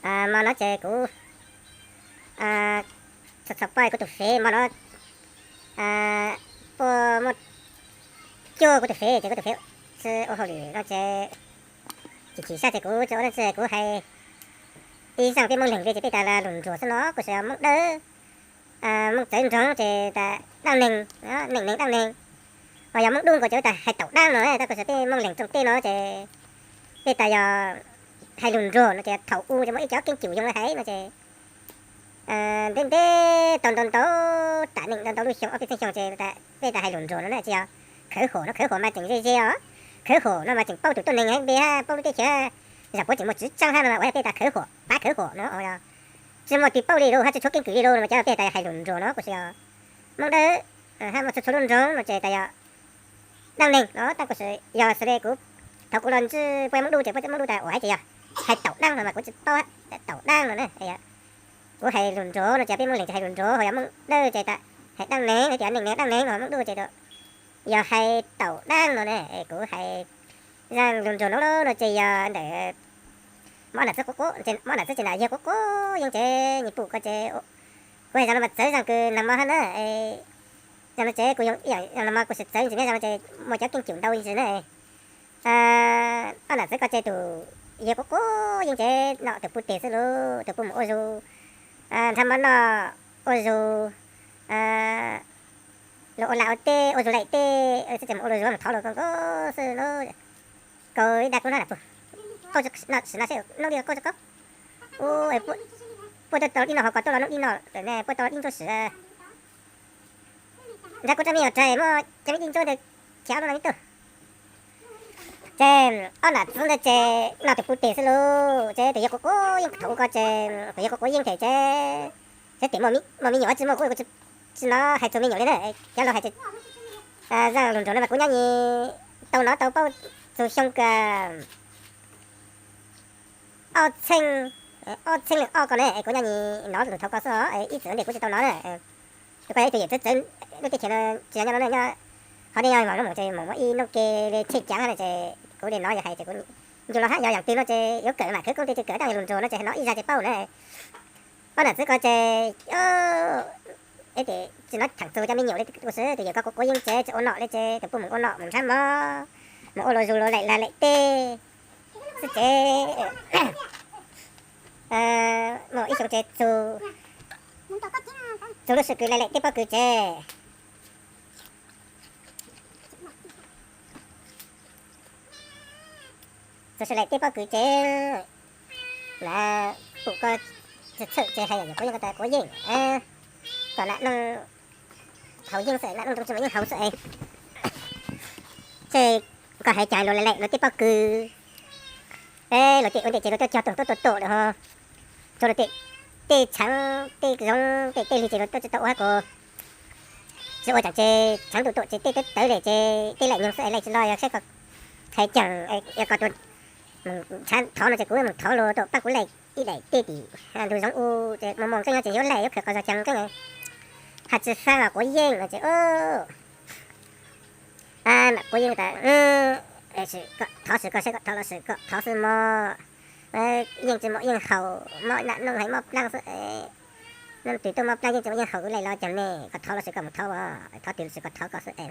Hmo no ces kuv txhos txhos poj kuv tus fev, hmo no puas muaj cuag kuv tus fev ces kuv tus fev tsis ua hauj lwm no ces chim chim sab ces kuv tsis ua dab tsi, kuv hais ib zaaj peb Moob Leeg li ces peb tas lug nruag xwb no, kuj tsis yog Moob Dawb, Moob Txawv Ntsoov ces tas Daaj Neeg, Neej Neeg Daaj Neeg. Ho yog Moob Dub nkaus ces peb tas Hais Taum Daab no, tab kuj tsis peb Moob Leeg rooj teb no ces peb tas yog hais lug nruag no ces thaum u ces muaj ib cov keeb kwm yoo li hais no ces ntev ntev tau ntau ntau, tam neej ntau ntau lub xyoo ob peb txhiab xyoo ces peb tas hais lug nruag no na tsis yog khawv huam no, khawv huam mas tseem ze ze os. Khawv huam no mas tseem paub tus tuab neeg hab npe hab paub lub teb chaws, zam puav tseem muaj tswv tsaab hab no mas ua peb tas khawv huam, pav khawv huam no. Tsis muaj twg paub li lawm hab tsis tshuav keeb kwm li lawm no mas cov peb tas hais lug nruag no kuj tsis yog Moob Dawb hab muaj txhua txhua lub nroog no ces tas yog Daaj Neeg no, tab kuj tsis yog xws li kuv, thaum kuv los ntsib puab Moob Dub ces puab Moob Dub tas ua hais tias yog Hais Taum Daab no mas kuv tsis paub, Taum Daab no ne. Kuv hais lug nruag no ces peb Moob Leeg ces hais lug nruag, ho yog Moob Dawb ces tas Hais Daaj Neeg no, ces Neej Neeg Daaj Neeg no, Moob Dub ces yog Hais Taum Daab no ne. Kuv hais zaaj lug nruag no no ces yog ntawm mov nam txwv quav quav, mov nam txwv ces nam yawg quav quav yeej ces nyias pum ko ces kuv hais zaaj no mas txawv zaaj kws naag mov hab na. Zaaj no ces kuv yoo ib yaam zaaj no mas kuj tsis txawv ntsis, zaaj no ces muaj cov keeb kwm ntau ntsis na. Ob nam txwv ko ces tus yawg quav quav yeej ces nom tus pub teg xwb lauj, tus pub mus ua zug, nrhav mov noj, ua zug, luag ua laj ua teb, ua zug laim teb, txawm mus ua luag zug mus thov luag kawg nkaus xwb lauj. Kaus ib dag kub hnab na, sim no seb noob dib qaub tsis qaub. Puab tuaj tau dib noj ho koj tuaj los noob dib noj, puab tau dib ntsuab sim. Nrhav kuv rab me nyuam rais muab cov me dib ntsuab ntawd khiav lub no ib tug. Ces ob nam txwv ntawd ces nom tus pub teg xwb lauj, ces tus yawg quav quav yeej thaum u ko ces tus yawg quav quav yeej them ces, ces tim muaj me nyuam tsis muaj kuv tsis hnov hais txug me nyuam li na. Cov laus hais zaaj lug nruag no mas kuv nyob nis tau hnov tau paub txug xyoo kws ob txheej, ob txheej leej ob ko ne, kuv nyob nis hnov lug thaum ko xwb os, ib txwm ua ntej kuv tsis tau hnov na. Koj yog ib tug yawm txwv txawv lub teb chaws no tsis yog nyob no ne, nyob hov dej nyob mas no ces mus muaj ib noob ke li tshej caav no ces kuv li hnov yog hais ces kuv ncu los hab yog yaam twg no ces yuav kawm mas khawv koob twg tsis kawm, tab yog lug nruag no ces hnov ib zag ces paub na. Ob nam txwv ko ces tsis hnov thaam txug cov me nyuam li ua xwb, tus yawg ko quav quav yeej ces tsis ua nom li ces tus pub mus ua nom mus nrhav mov, mus ua luag zug luag laim lag laim teb xwb ces muaj ib xyoo ces txug, txug lub sij kws laim laim teb pob kws ces txug sij laim teb pob kws ces na, pum ko txhawm ces hais yog quav yeej ko tas quav yeej, kom nam noog haus yeej xwb, nam noog tsis muaj yeej haus xwb es. Ces koj hais cas luag laim laim luag teb pob kws, peb luag tej ua ntej ces luag tuaj cog toom tuaj tua tuam lawm ho, txug luag tej, tej tshaav tej zoov tej tej li ces luag tuaj tsis tau ua hab ko, tsis ua tsaam ces tshaav ntuj tuam ces tej tawv tawv li ces tej laim nyoog xwb es laim tsis los, yog saib koj hais caag, yog koj tuaj mus nrhav thov no ces kuv mus thov luag tuaj paab kuv laim ib daim tej tim ntug zoov u ces mos mos nkeej no ces yuav laim yuav khaws qhov zog caag nkeej, hais tsis faab los quav yeej no ces nam quav yeej tas thov sim koj saib koj thov los sim koj thov xwb mog, yeej tsis muaj yeej haus, mob nam noog hais mob plaab xwb es, nam twg tuaj mob plaab yeej tsis muaj yeej haus, kuv laim los caag ne, koj thov los sim koj mus thov, thov twg los sim koj thov koj xwb es.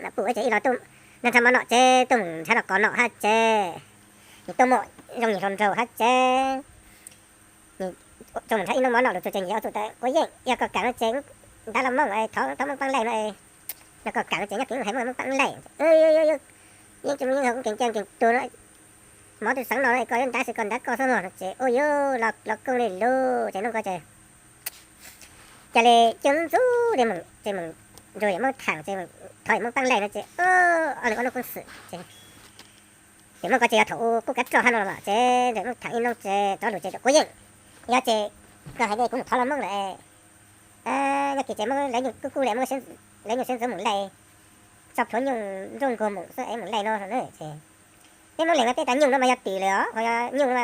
Nam pum ces ib los tuaj nrhav mov nom ces tuaj mus nrhav los qos nom hab ces, nws tuaj muaj zoo nyiam hluas nraug hab ces tau mus nrhav ib noob mov nom lug txug ces nyias ua txuj tas quav yeej, yog koj kaam no ces nrhav los Moob, thov Moob paab laim no, yog koj kaam no ces nyob kiv hais Moob, Moob paab laim. Yeej tsis muaj yeej haus, kuv nkees caj nkees tuag no, mov twb xeev no koj yuav nrhav sim koj nrhav koj xwb mog no ces ua yuav los kooj li lug ces noog ko ces ca le coj ntxub li ces mus nrug yawm Moob thaam ces thov yawm Moob paab laim no ces ob leeg ua nuj kooj xwm ces yawm Moob ko ces yog thaum u kuj kav roj hab no los ces nrug Moob thaam ib noob ces rov lug ces quav yeej. Yog ces koj hais tias kuv mus thov los Moob lawm, nyob kiv ces Moob lawv nyuj kub kub li, Moob lawv nyuj siab ntxuv mus laim, tso plhuav nyuj nruab nkuag mus xwb es mus laim no na ces peb Moob Leeg mas peb tas nyuj no mas yog twm lawm os, ho yog nyuj no,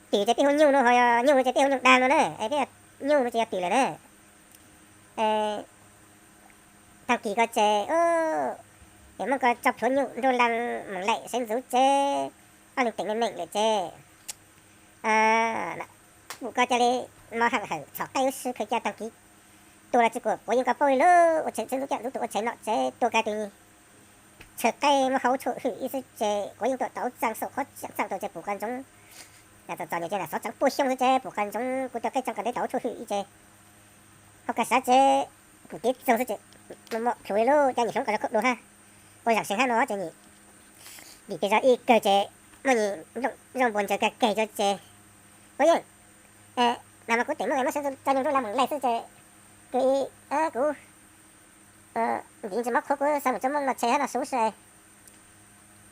twm ces peb hu nyuj no, ho yog nyuj no ces peb hu nyuj daag no na, es peb nyuj no ces yog twm lawm na. Taag kis ko ces yawm Moob ko tso plhuav nyuj nruab nlaag mus laim siab ntxuv ces ob leeg teem neej neej lawm ces Pum koj ca le, mob heem hawm txhom qaij ub si khaws ca taag kiv, tua los tsi kuam quav yeej koj paub li lub ua tsheb txwb lub caij lub tug ua tsheb nom tsev tua ka tug tshaw qaij muab hau tshuaj hwm ib xwb ces quav yeej tuam tau txaaj xaum qhov txaaj tau ces pum qas ntsoov. Txom txom nyem ces lam xov tseev puaj xyoob xwb ces pum qas ntsoov kuv tua qaij txaaj kom ntev tau tshuaj hwm ib ces ho ka sav ces pum kev txoog xwb ces muaj plhus li lub caij nyim hloov koj zoo khaub dua hab. Ua zaam seev hab no ces nyim dim pes zog ib kawg ces muaj nyim nplooj zaub npua ntsaws kag keg ces kuv yeej, nag hmo kuv teem Moob muab sab tso nyoog nruab lab moom laig xwb ces kuv, kuv ntim ntsis mob qhuav kuv xav mus tso Moob noj tshais hab noj su sib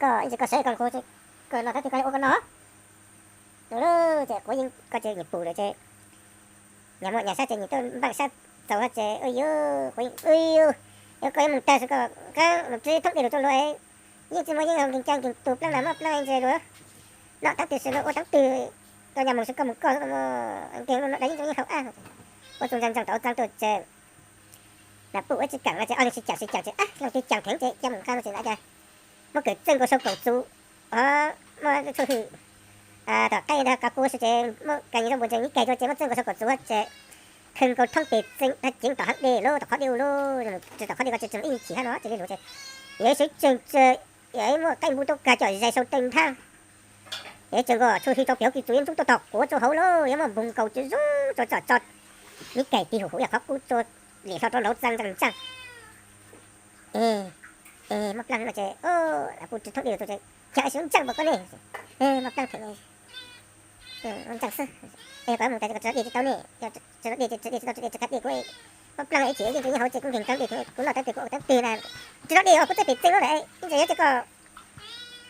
koj ib ntsis koj sawv koj nqus, koj noj tab twg koj ua koj noj. Ces quav yeej koj ces nyim pum lawm ces nyag muaj nyag sab ces nyim tuaj npaaj sab txaus hab ces ua yus quav yeej ua yus, yog koj yuav moog tag su koj nqeeb mus tsib thoob dej lug rua luag, yeej tsi muaj yeeb nkeeg ca nkeeg tug plaab nag muab plaab ntse luag, noj taab twg si luag ua taab twg, koj nyag moog si koj moog koj, nkeeg luag noj dag yeeb tsi muaj yeeb haus ab. Ua txuj ntsaag ntsaag tau txaang tuaj ces Nam Puj ua tsi kaam no ces ob leeg sib caam sib caam ces leej twg caam dheev ces ca moog nqaa no ces na cas muab kawm txeej nkaus sau kaum txuv, muab tshuaj hwm tom qaij ntag ka kuv si ces muab ka nyi zoo npua ntseeg ib kag rua ces muab txeej nkaus sau kaum txuv ces khawg nkaus thoob pes txeej hab ceev tom hab dej lub tom qhov dej ub lub, tsi tom qhov dej ko tsi tseem ib chim hab no ces li lug ces yog ib sawv tsees, yog ib muaj qaij npua tuaj kag coj zais sau teej nthab, yog ib tsees nkaus tshuaj hwm rau pem hauv kis txuj yeej ntub tuaj tom quav rua hauv lub, yog muaj npug nkaus tsi zoo rua tsom tso, nib kaim tig huv huv yog qhov kub rua lim hlo rua lauv txaaj ntsaag ntsaag. Muab plaaj no ces Nam Puj tsi thoob dej lug ces, Xyov xyov ntsaaj npaum koj ne, muab plaaj theem ntsaaj xwb, koj moog tas koj tsi tso dej tsi tau ne, tsi tso dej tsi tau tsi dej tsi tau dej kuv muab plaaj ib chim yeej tsi nyob hauv ces kuv nkeeg taab dej kuv noj taab twg kuv ua taab twg na, tsi tso dej os kuv txawj pem txeej lawm ib ntsis yog ces koj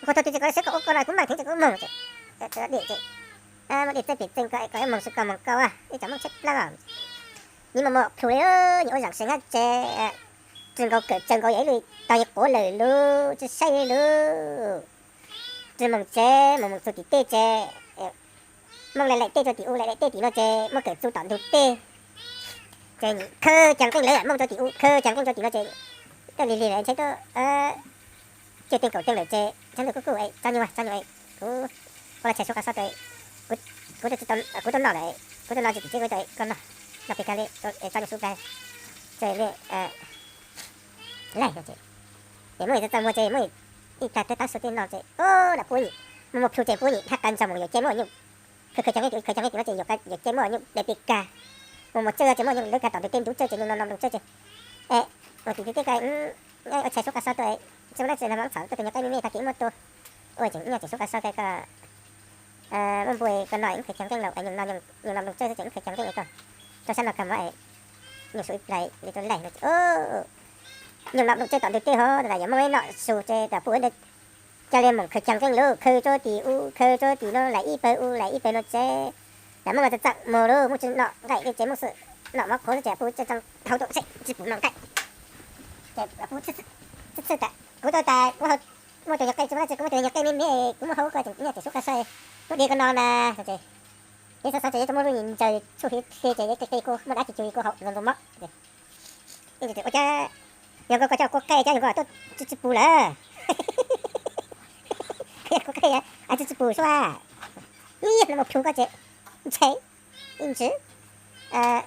nqua tau twg ces koj saib koj ua koj no kuv maaj theev ces kuv moog ces, tsi tso dej ces, muab dej txawj pem txeej koj koj moog si koj moog koj ib tsam muab tsheb plaab os. Nyi muaj muaj plhu li, nyi ua zaam seev hab ces tsi nkaus kawm tsaws nkaus yog ib lub tog yeej quav lawm lub tsi saib li lub. Tsi moog ces moog moog txug tim tej ces moog laim laim tej rua tim u laim laim tej tim no ces muab kawm txug tom ntug tej ces khawg caag nqeej lawm moog rua tim u khawg caag nqeej rua tim no ces tuaj lig lig lawm ntshe tuaj ceg teeg kaum teeg lawm ces tsaab ntuj kuj kuj tso nyuag tso nyuag kuv ua lub tshais suav qas xob rua kuv tuaj noj lawm, kuv tuaj noj tsi tim tsev kuv tuaj koj noj, noj plig kag li tso nyuag suav plawg, tso li laig no ces, es muab txaj txaj muag ces muab ib tag tawb taab su tej no ces Nam Puj nyim muaj muaj plhu ces Puj nyim hab qas ntsoog moog yuav ceg muab nyuj, khawg khawg caag nqeej tim u khawg caag nqeej tim no ces yuav ceg muab nyuj dai plig kag, muaj muaj txawj ces muab nyuj lawv kag tom ntug tej ntuv tsawg ces nyuj no no nplooj tsawg ces, es ua tim tsev tej koj ua tshais suav qas xob tuaj tsi muaj dlaab tsi no mas txhom tuaj tus nyuag qaib me me tag kis muab tua, ua tseem nyuag tseem suav qas xob koj muab npua koj noj ib khawg caag nqeej lawm es nyuj no nyuj no nplooj tsawg xwb ces ib khawg caag nqeej koj rau sab no kag mas nyuj su ib plawg li rau laig no ces nyuj no nplooj tsawg tom ntug tej hov tas yog muaj ib nom su ces tas Puj ua ntawd ca le moog khawg caag nqeej lawm khawg rua tim u khawg rua tim no laim ib pawg u laim ib pawg no ces tas muab txaj txaj muag lawm muaj tsi nom nqaij li ces muaj xwb nom mov qhuav xwb ces Puj txaj txaj hau tuaj saib tsi pum nom nqaij. Ces Puj txhwj txhwj tas kuv tuaj tas kuv muaj tus nyuag qaij tsi muaj dlaab tsi kuv muaj tus nyuag qaij me me kuv muab hau koj tseem nyuaj tseem suav qas xob, muab dej koj no na ces, yog xov xov ces yuav tsi muaj lub nyuag ntsaws tshuaj hwm qhia ces yuav qi qi kuv muaj dab tsi cug kuv haus ntxoov ntxoov mob. Ua cas yog nkaus koj coj kuv qaij cov yog nkaus tuaj tsi tsi pum lawm, kuv qaij tsi tsi pum suav, ib no muaj plhu koj ces ntshe ib ntsis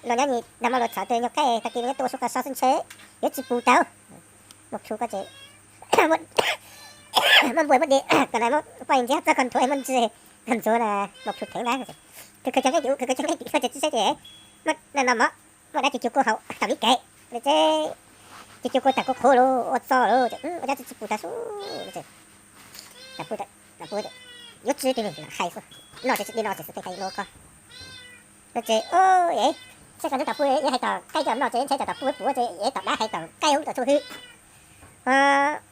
los nyob nyi nag hmo luag txhom tus nyuag qaij tag kis nyob tuaj suav qas xob xwb ntshe yuav tsi pum tau. Muaj plhu koj ces muab npua muab dej kom na muab poj ntxiab txog koj nthuav muab ntsis koj ntxuav na, muaj plhu theev ntag. Khawg khawg caag nqeej tim u khawg khawg caag nqeej tim no ces tsi saib ces muab no mov, muaj dab tsi cug kuv haus tam li kev ces, cug kuv tas kuv qhuav lawm ua txo lawm ces ua dab tsi tsi pum tas su ces, yuav tsi tus ne hais xwb, noj ces tsi dej no ces xwb tej kag lua koj no ces, saib koj ntub tas Puj hais tom qaij coj noj ces ntshai tom Puj pum ces tom dab hais tom qaij ub tom tshuaj hwm.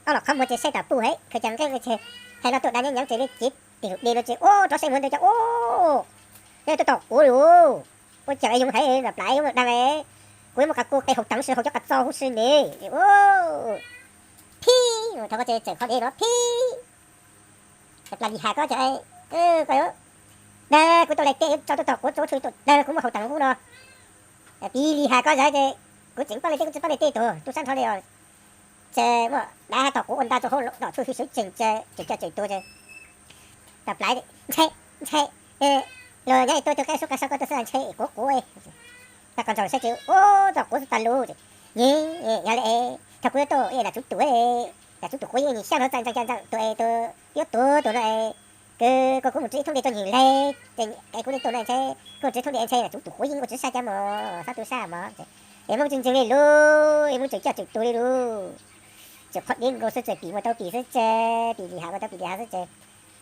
Ob los qhov muag ces saib tom Puj hais khawg caag nqeej ces hais no tuaj dab nyeeb nyeev ces li cev tim hauv dej no ces ua rov saib muag ntawd ces ua yog tuaj tom kuv lawm. Ua caag es yoov hais nram plab yoov dag, kuv yuav muaj qas kua qe haus teev si haus cov qas txo huv si ne. Phib, thaum ko ces txawm qhov dej no phib, plas lim has ko ces, ko, dag kuv tuaj laim tej tso tuaj tom kuv tso tshuaj tuaj dag kuv muaj haus teev huv no. Pib lim has ko zag ces kuv tseem pab laim tej kuv tsi pab laim tej tuag tu sab nrho li os. Ces muaj dab tom kuv ua nta rau hauv tom tshuaj hwm sawv tsees ces tseem coj tseem tuag ces, tas plab, ntshai, ntshai, Los nyob es tuaj tus qab suab qab sab koj tuaj xwb ntshe quav quav. Tag koj nrog saib ces ua tau quav xwb tas lus. Yog li thaum kuv yuav tuaj es nam tsuv tus, nam tsuv tus quav yeej xyaj no txaij ntxeev ntxaij ntxeev tus es tus yuav tuag tus no es, koj kuv mus tsis ib thoob dej tuaj nyim le, es kuv li tuaj no ntshe kuv tsis thoob dej ntshe nam tsuv tus quav yeej ua tsis sab cas mos, xob tu sab mos. Es Hmoob tsis ntseeg li lus, es Hmoob tseem coj tseem tuag li lus. Tseem qhov dib nkaus xwb ces pim muaj tau pim xwb ces, pim li hav muaj tau pim li hav xwb ces,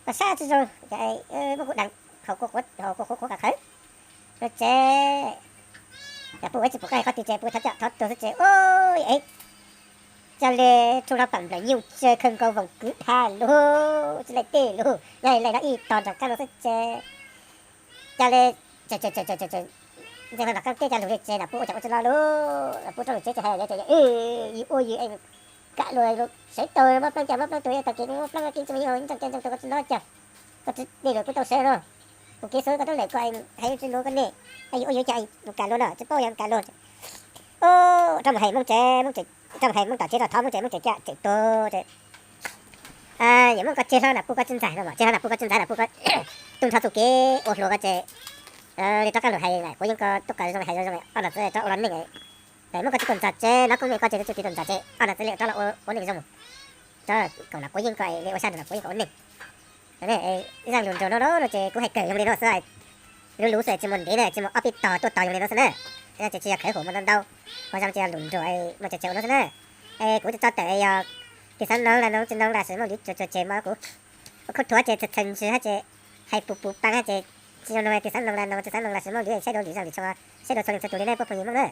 koj sab tsis zoo, muab kuv deev hauv kua qhuav kom qhawv no ces, yam pub ua tsis pom qab hais qhov twg ces pub thov coj thov tuag xwb ces, ua es ca le rhu hlo pam nplawm nyuj tse khaws nkaus voos kwv dhau lug tsis laij tej lug nyob li no ib tog nram qab no xwb ces, ca le ntxeev hlo nram qab teb ca lug li ces nam pub ua cas ua tsis lo lug, nam pub rau lub tsev ces hais tias, yus ua yus kam lug, sawv tau muab plaub caug muab plaub tug, tag kis muab plaub kev ntxoog ntxoog tus koj tsis lo cas, koj tsis dej lug kuv tau sawv no, kuv kev xwb koj tub lawm koj hais yuav tsis lug koj ne, yus ua yus cas mus kam lug no tsis paub yog mus kam lug. Rov mus hais Hmoob tsev, rov mus hais Hmoob tom tsev txog thov Hmoob tsev, Hmoob tsev coj tseem tuag ces, yog Hmoob koj tseg hlo nam pub koj tsis ntxais no, tseg hlo nam pub koj tsis ntxais nam pub koj tu nrho txuj kev ua hluas koj ces, li rov qab lug hais lawm kuv yeej koj tub qab zoo hais zoo zoo, ob no txwv rov ua los neej. Hmoob koj tsis tuaj ntxas tsev no koj me koj tseg txuj kev tuaj ntxas tsev, ob no txwv li rov los ua neej zoo, rov koom nam kuv yeej koj li ua sab nrug nam kuv yeej koj ua neej. Ib zaj lus nraug no no ces kuv hais kawg zoo li no xwb. Lub lus xwb tsis muaj ntev na, tsis muaj ob peb tog tuaj tog zoo li no xwb na. Ces tsis yog khawv hum muaj ntau ntau, ho zoo tsis yog lus nraug muaj tsev tsev ua no xwb na. Es kuv tso tawm yog kis xav noog los noog, tsis noog los sis muaj lwm tsuas tsuas ces mas kuv ua khub thuav ces txheej ntsis hab ces hais pus pus paa hab ces tsis zoo noog, kis xav noog los noog, tsis xav noog los sis muaj lwm saib dua lwm zaj lwm tshoob, saib dua txhua leej txhua tus li ne pab phooj ywg Hmoob na.